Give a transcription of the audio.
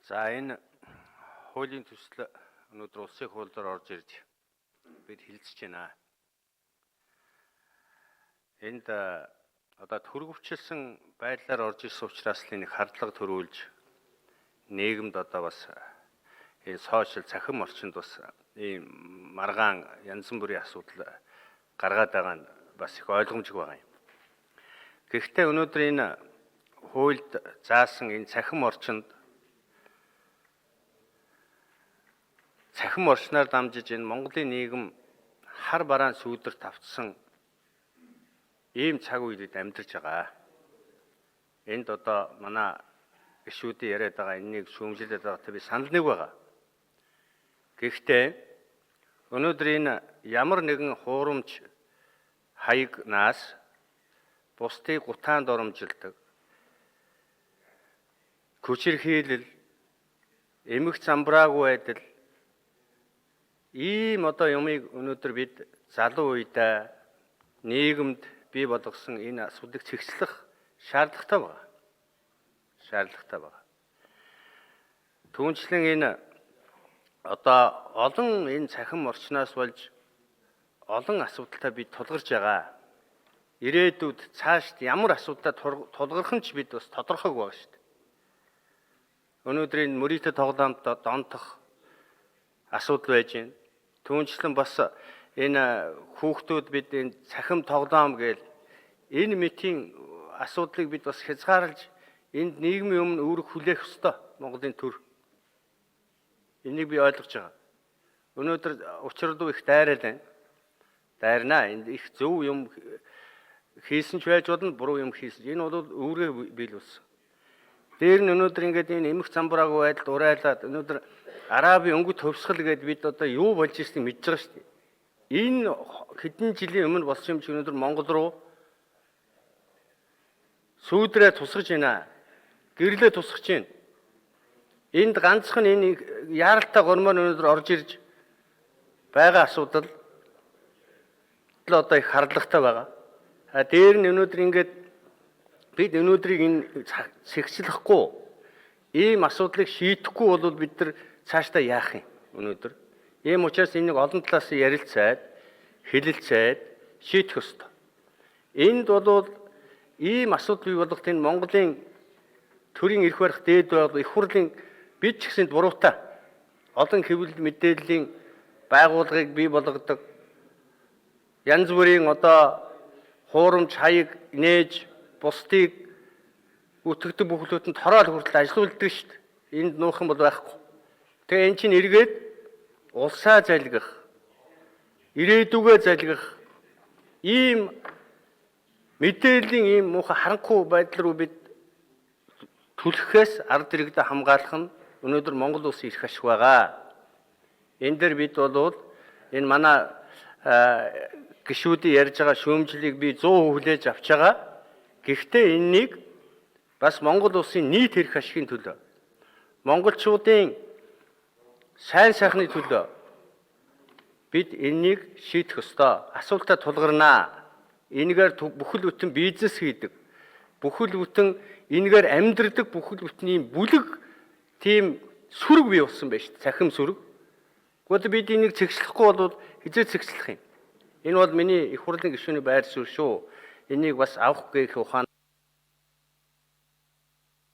За, энэ хуулийн төсөл өнөөдөр улсын хурлаар орж ирж бид хэлэлцэж байна. Энд одоо төргөвчлсөн байдлаар орж ирсэн учраас л энэ хардлага төрүүлж, нийгэмд одоо бас энэ сошиал цахим орчинд бас ийм маргаан, янз бүрийн асуудал гаргаад байгаа нь бас их ойлгомжгүй байгаа юм. Гэхдээ өнөөдөр энэ хуульд заасан энэ цахим орчинд, цахим орчноор дамжиж энэ Монголын нийгэм хар бараан сүүдэр тавцсан ийм цаг үед амьдарч байгаа. Энд одоо манай гишүүдийн яриад байгаа энэнийг шүүмжлээд байгаатай би санал нэг байгаа. Гэхдээ өнөөдөр энэ ямар нэгэн хуурамч хаягнаас бусдыг гутаан доромжилдог, хүчирхийлэл, эмх замбраагүй байдал, ийм одоо юмыг өнөөдөр бид залуу үедээ нийгэмд бий болгосон энэ асуудлыг цэгцлэх шаардлагатай байна. Шаардлагатай байна. Түүнчлэн энэ одоо олон энэ цахим орчноос болж олон асуудалтай бид тулгарч байгаа. Ирээдүйд цаашд ямар асуудалтай тулгарх нь ч бид бас тодорхойгүй байгаа шүү дээ. Өнөөдөр энэ мөрийтэй тоглоомд донтох асуудал байж байна. Түүнчлэн бас энэ хүүхдүүд бид энэ цахим тоглоом гээл энэ мэтийн асуудлыг бид бас хязгаарлаж, энд нийгмийн өмнө үүрэг хүлээх ёстой Монголын төр. Энийг би ойлгож байгаа. Өнөөдөр учир руу их дайрал байна. Дайрнаа. Энд их зөв юм хийсэн ч байж болно, буруу юм хийсэн. Энэ бол үүргээ биелүүлсэн. Дээр нь өнөөдөр ингээд энэ эмх замбраагүй байдалд урайлаад, өнөөдөр Арабын өнгөт хувьсгал гээд бид одоо юу болж ирснийг мэдж байгаа шүү дээ. Энэ хэдэн жилийн өмнө болсон юм чи өнөөдөр Монгол руу сүүдрээ тусгаж байна. Гэрлээ тусгаж байна. Энд ганцхан энэ яаралтай гормон өнөөдөр орж ирж байгаа асуудал л одоо их хардлагатай байгаа. А дээр нь өнөөдөр ингээд бид өнөөдрийг энэ цэгцлэхгүй, ийм асуудлыг шийдэхгүй бол бид нар цаашдаа яах юм өнөөдөр? Ийм учраас энийг олон талаас ярилцаад, хэлэлцээд шийдэх ёстой. Энд бол ийм асуудал бий болгох энэ Монголын төрийн эрх барих дээд байгууллага, их хурлын, бид ч гэсэн буруутай, олон хэвлэл мэдээллийн байгууллагыг бий болгодог, янз бүрийн одоо хуурамч хаяг нээж, бусдыг үтгэдэг бүхлүүд нь тороол хүртэл ажилуулдаг шүү дээ. Энд нуух юм бол байхгүй. Тэгээ эн чинь эргээд улсаа залгих, ирээдүгээ залгих ийм мэдээллийн ийм муухай харанхуй байдал руу бид түлхэхээс ард иргэдэд хамгаалах нь өнөөдөр Монгол улсын эрх ашиг байгаа. Энэ дээр бид болвол энэ манай гишүүдийн ярьж байгаа шүүмжлийг би 100% хүлээж авч байгаа. Гэхдээ энэнийг бас Монгол улсын нийт эрх ашигын төлөө, монголчуудын сайн сайхны төлөө бид энэнийг шийдэх ёстой. Асуултаа тулгарнаа. Энэгээр бүхэл бүтэн бизнес хийдэг. Бүхэл бүтэн энэгээр амьдрдаг, бүхэл бүтний бүлэг тийм сүрэг бий болсон байж шүү дээ. Цахим сүрэг. Гэхдээ бид энийг цэгцлэхгүй бол хэзээ цэгцлэх юм? Энэ бол миний их хурлын гишүүний байр суурь шүү. Энийг бас авах гэх ухаан